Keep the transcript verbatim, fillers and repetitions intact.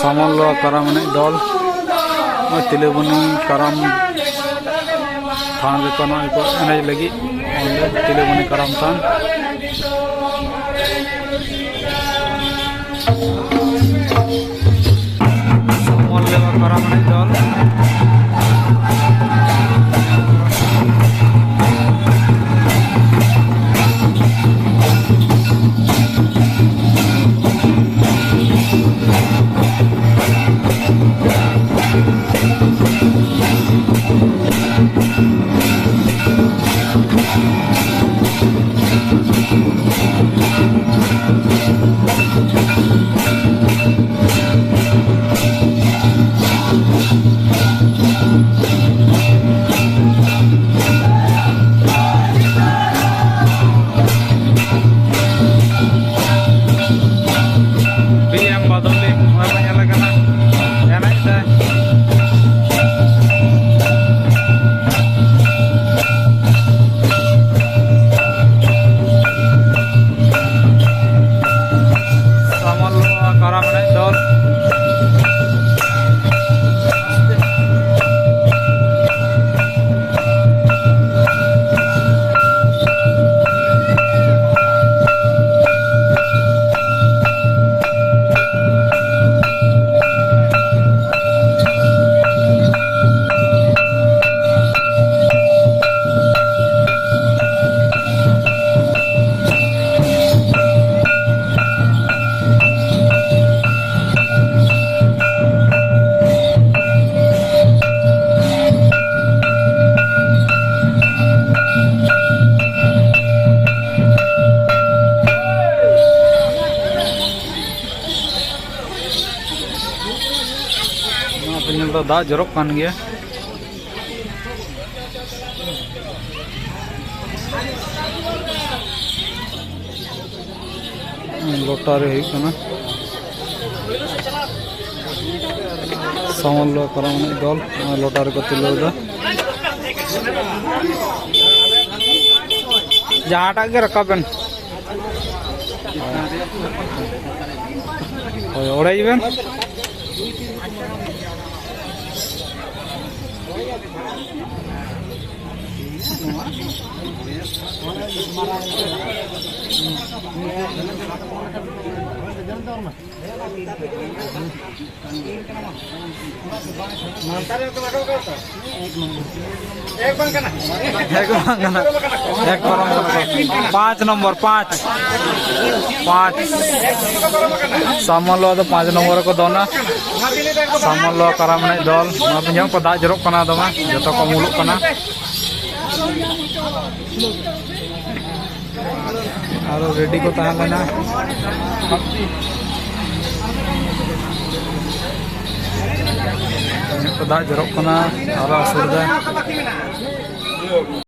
ᱥᱟᱢᱟᱞ ᱞᱚ ᱠᱟᱨᱟᱢ ᱮᱱᱮᱡ ᱫᱚᱞ ᱱᱚᱜᱼᱚᱭ ᱛᱤᱞᱟᱹᱵᱚᱱᱤ ᱠᱟᱨᱟᱢ ᱛᱷᱟᱱ ᱨᱮᱠᱚ ᱱᱚᱜᱼᱚᱭ ᱠᱚ ᱮᱱᱮᱡ ᱞᱟᱹᱜᱤᱫ᱾ ᱚᱸᱰᱮ ᱛᱤᱞᱟᱹᱵᱚᱱᱤ ᱠᱟᱨᱟᱢ ᱛᱷᱟᱱ᱾ ᱥᱟᱢᱟᱞ ᱞᱚ ᱠᱟᱨᱟᱢ ᱮᱱᱮᱡ ᱫᱚᱞ᱾ ᱵᱤ ᱮᱢ ᱵᱟᱫᱚᱞᱤ ᱱᱚᱜᱼᱚᱭ ᱵᱚᱱ ᱧᱮᱞᱮ ᱠᱟᱱᱟ, ᱮᱱᱮᱡ ᱫᱟᱭ᱾ ᱥᱟᱢᱟᱞ ᱞᱚ ᱠᱟᱨᱟᱢ ᱮᱱᱮᱡ ᱫᱚᱞ᱾ ᱱᱚᱣᱟ ᱯᱮ ᱧᱮᱞ ᱫᱟ, ᱫᱟᱜ ᱡᱚᱨᱚᱜ ᱠᱟᱱ ᱜᱮᱭᱟ᱾ ᱞᱚᱴᱟᱨᱤ ᱦᱩᱭᱩᱜ ᱠᱟᱱᱟ᱾ ᱥᱟᱢᱟᱞ ᱞᱚ ᱠᱟᱨᱟᱢ ᱮᱱᱮᱡ ᱫᱚᱞ ᱱᱚᱜᱼᱚᱭ ᱞᱚᱴᱟᱨᱤ ᱠᱚ ᱛᱩᱞᱟᱹᱣ ᱮᱫᱟ᱾ ᱡᱟᱦᱟᱸᱴᱟᱜ ᱜᱮ ᱨᱟᱠᱟᱵ ᱵᱮᱱ᱾ ᱚᱲᱟᱭ ᱵᱮᱱ᱾ ᱮᱠ ᱵᱟᱝ ᱠᱟᱱᱟ᱾ ᱮᱠ ᱯᱟᱨᱚᱢ ᱠᱟᱱᱟ ᱠᱚ᱾ ᱯᱟᱸᱪ ᱱᱚᱢᱵᱚᱨ, ᱯᱟᱸᱪ᱾ ᱯᱟᱸᱪ᱾ ᱥᱟᱢᱟᱞᱚ ᱫᱚ ᱯᱟᱸᱪ ᱱᱚᱢᱵᱚᱨ ᱨᱮᱠᱚ ᱫᱚᱱᱟ᱾ ᱥᱟᱢᱟᱞᱚ ᱠᱟᱨᱟᱢ ᱮᱱᱮᱡ ᱫᱚᱞ᱾ ᱱᱚᱣᱟ ᱫᱚ ᱧᱮᱞ ᱠᱚ ᱫᱟᱜ ᱡᱚᱨᱚᱜ ᱠᱟᱱᱟ ᱫᱚᱢᱮ᱾ ᱡᱚᱛᱚ ᱠᱚ ᱩᱢᱩᱞᱚᱜ ᱠᱟᱱᱟ᱾ ᱟᱨᱚ ᱨᱮᱰᱤ ᱠᱚ ᱛᱟᱦᱮᱸ ᱞᱮᱱᱟ᱾ ᱫᱟᱜ ᱡᱚᱨᱚᱜ ᱠᱟᱱᱟ, ᱟᱨᱚ ᱟᱹᱥᱩᱲ ᱫᱟᱭ᱾